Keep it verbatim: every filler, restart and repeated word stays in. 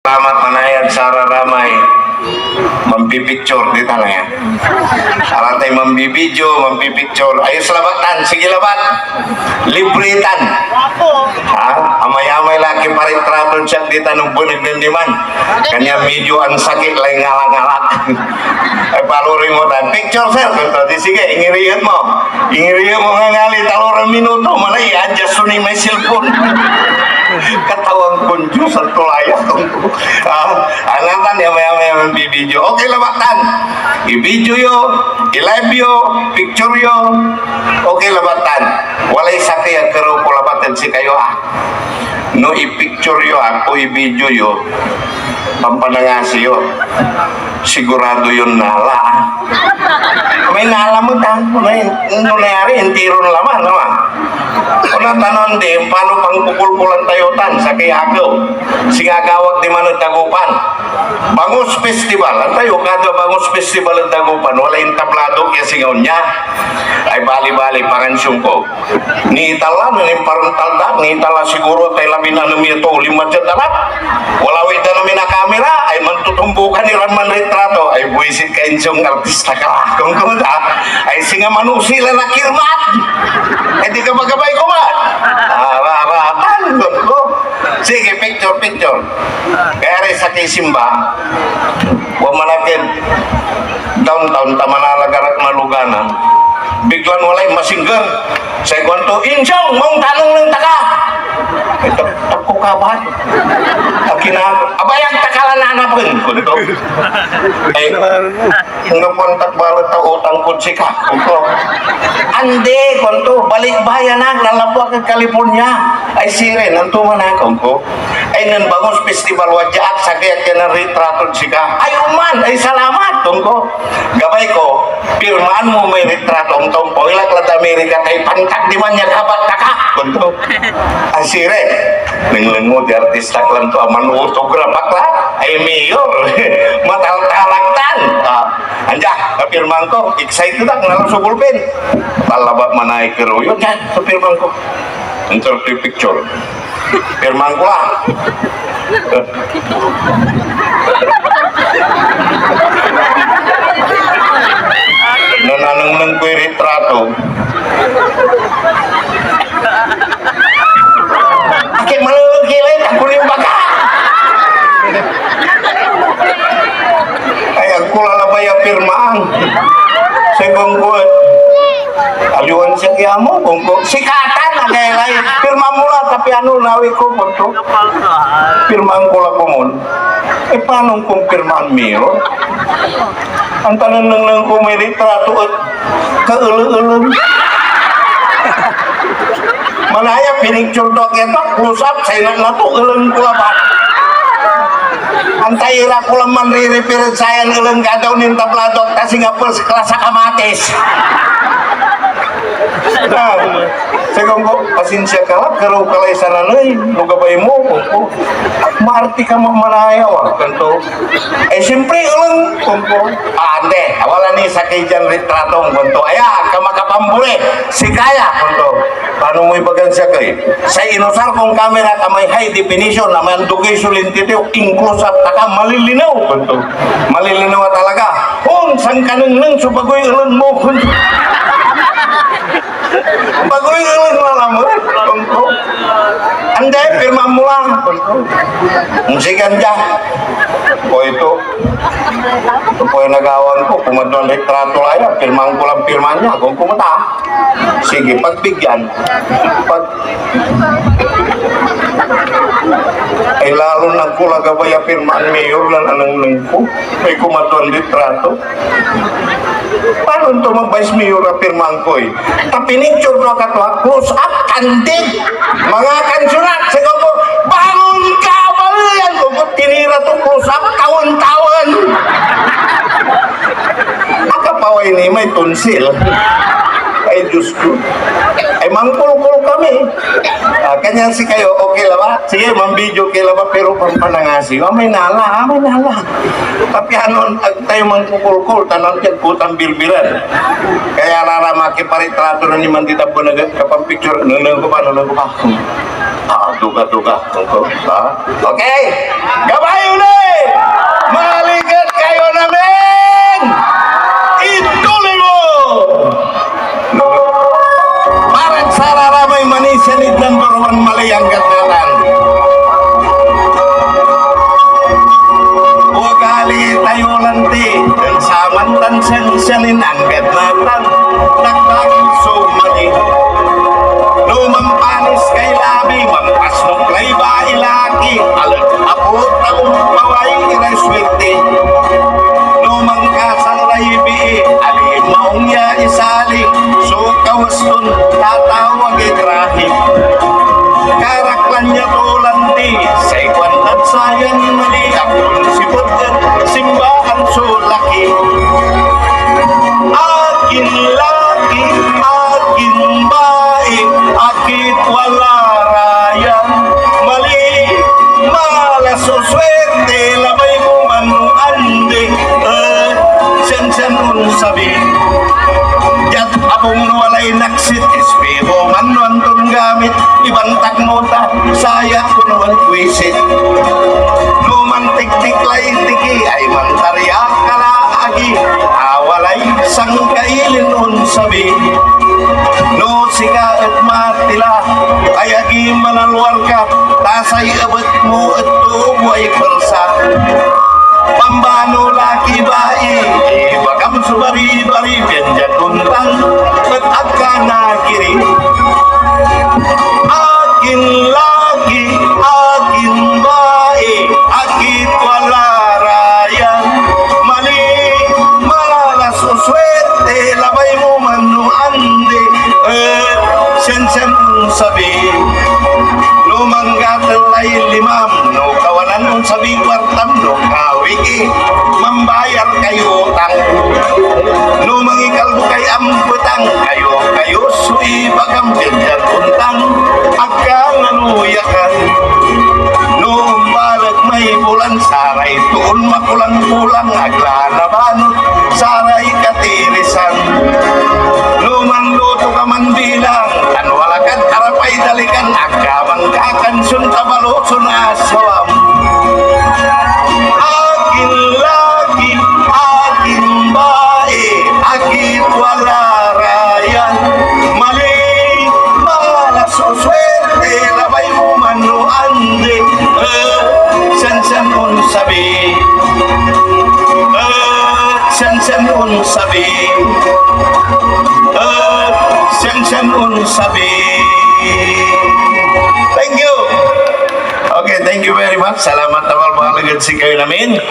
Salamat manayad sararamay mampipicture, di ta la yan. Aratay mambibideo, mampipicture. Ayos labat tan, sige labat. Libre tan. Ha? Amay-amay la kiparitrato siak di tan, beneg nen diman. Kanya medyo ansakit lay ngalak-ngalak. Ay, paluri mo tan. Picture, sir. Kunto, di sige, ingirian mo. Ingirian mo nga ngali, talora minuto, manay i-adjust so ni may cellphone. Katawan kon Diyos, anto la ya. Ah, anatan ya, maya-maya, video. Okay labat tan. I-video yo, i-live yo, picture yo. Okay labat tan. Walay sakey a kerew ko labat ed sikayo, ah. No i-picture yo ak o i-video yo, pampanangasi yo, sigurado yon nala, ah. May nala met, ah. May, no nayari, intiron laman, no, ah. Onatan no andi, pano pangkukulkulan tayo tan, sakey agew. Singa agawak diman ed Dagupan. Bangus Festival. Antayo, kada Bangus Festival ed Dagupan, walay intablado ya singa onya. Ay, bali-bali, pangansion ko. Nitala, nen imparuntal da, nitala siguro tay labinanam ya too, linma diad arap. Wala way dan amin a kamera, ay mantutumbokan iran manritrato. Ay, buisit ka, insiong artista ka, kung kuda. Ay, singa manusi la na kirmat. Ay, di ka magabay kumat. Araratan, ko. Sige, picture, picture. Kaya rin sa kay Simba, wa manakit downtown, ta manalagar ak na luganan. Biglan walay masingger. Say kuanto, "Insyong, mong tanong nen taka." Ay, tap-, tap ko kabat. Akin a, "Abayag ta ka la nanapen," kuanto. Ay, anggapo antak balet ta utang kod sika, kuanto. "Andi," kuanto, "balikbayan ak, nanlapu ak ed California." Ay, sirin, anto man ak, kuanko. Ay, nen Bangus Festival, wadya ak, sakey ak ya nanritratod sika. Ay, oman, ay, salamat, kuanko. Gabay ko, pirmaan mo may ritratom, ta ompawil ak lad Amerika, ta ipantak diman ya kabat ta ka, kuanto. Ay, sirin, nengneng mo, di artista ak lanto, a man-autograph ak la, ay, mayor, mataltalak tan. Ah, anja, napirmaan ko, excited ak, nala so ballpen. Talabat manay kerew yo, anja, napirmaan ko. Interview picture. Pirmaan ko la. Nananengneng koy ritrato. Akin manengneng ki lay, tan ko nin baka. Ay, agko la labay a pirmaan. Say kuanko, aliwan siak ya mo, kuanko, "Sikatan, agay lay, pirma mo la, ta piano, nawi ko," kuanto. Pirmaan ko la komon. Eh, panon kon pirmaan, Mayor? Antan nen nengneng ko may ritrato et kaeleng-eleng. Manaya, pinicture to ak ya, close up, say na, nato, eleng ko labat. Antay ira ko lan manriripir ed sayan eleng, gagaw nin tablado ak, ta singa first class a kamatis. Ah, sabi ko, "Pasensia ka la, kerew ka lay sananey, no gabay mo," kuanko. "Maarte ka, ma-, manaya, ah," kuanto. "Eh, siyempre, eleng," kuanko. "Ah, andi, wala ni sakey dian ritratom," kuanto. "Aya, agka makapamboli, sika ya," kuanto. "Panon mo ibagan siak ey? Say inusar kon kamera, amay high definition, amay andukey so lente to, in-close up ta ka, malilinew," kuanto. "Malilinew a talaga." "On, sankanengneng so bagoy eleng mo," kuanto. "Bagoy eleng la lamet," kuanko. "Andi, pirmaan mo la," kuanto. "Sige, andi." O, ito. Ito po yung nagawan ko. Kumadwan ritrato la ya. Pirmaan ko lan pirmaan ya. Kuanko, "Mata." Sige, pagbigyan. Pag-, ay, lalo na ko la gabay a pirmaan, Mayor, nanengneng ko. Ay, kumadwan ritrato. Panon to, Vice Mayor, a pirmaan ko ey? Ta pinicture to ak a tua, close up, candid. Mga kansyonat, sabi ko, "Bangon ka, balian ko," tinira to, close up, tawen-tawen. Akapaway ni may tonsil. Ay, Diyos ko. Ay, mangkulkul kami. Ah, kanyan sikayo, okay la ba? Sige, mambideo kay la ba, pero pampanangasi. Amay nala, amay nala. Piano, ag tayo mangkukulkul, tan antiag kutang birbiran. Kaya rara makiparitrato na ni Mandita Bonagat, kapampicture, nunung ko pa, nunung ko pa. Ah, duga-duga, nunung ko, ha? Okay? Gabay yo na! Maliak sipet ed simbaan so laki. Akin laki, akin bae, akit wala ra yan. Mali, mala so suerte, labay mo man no andi, eh, siansian onsabi. Diad abung no walay naksit, espeho man no anton gamit, ibantak mo ta, saya kono et wisit. No mantiktik lay tiki, ay mantarya ka la agi, a walay sangkailin onsabi. No sika et matila, ay agi manalwar ka, ta say ebet mo et tubo ay persa. Pambano laki bai, ibagam so bari-bari, pian diad ontan et ag ka nagiri. Akin laki, akin bae, akit wala ra yan. Mali, mala so suerte, labay mo man no andi, eh, siansian onsabi. No manggatel lay limam, no kawanan onsabi kuartam, no kawiki, mambayar kay utang. No mangikaldo kay ampetang, kayo, kayo so ibagam, pian diad ontan, ag ka naluyakan. No ombaleg may bulan, saray toon makulang-kulang, ag la nabanot saray katirisan. No manluto ka man bilang, tan wala kad arap ay dalikan, ag ka mangkakansion ta baloson asawam. Akin laki, akin bae, akit wala ra yan. Mali, mala so suerte, labay mo man no andi, eh, siansian onsabi. Eh, siansian onsabi. Eh, siansian onsabi. Thank you. Okay, thank you very much. Salamat na balbaleg ed sikayon amin.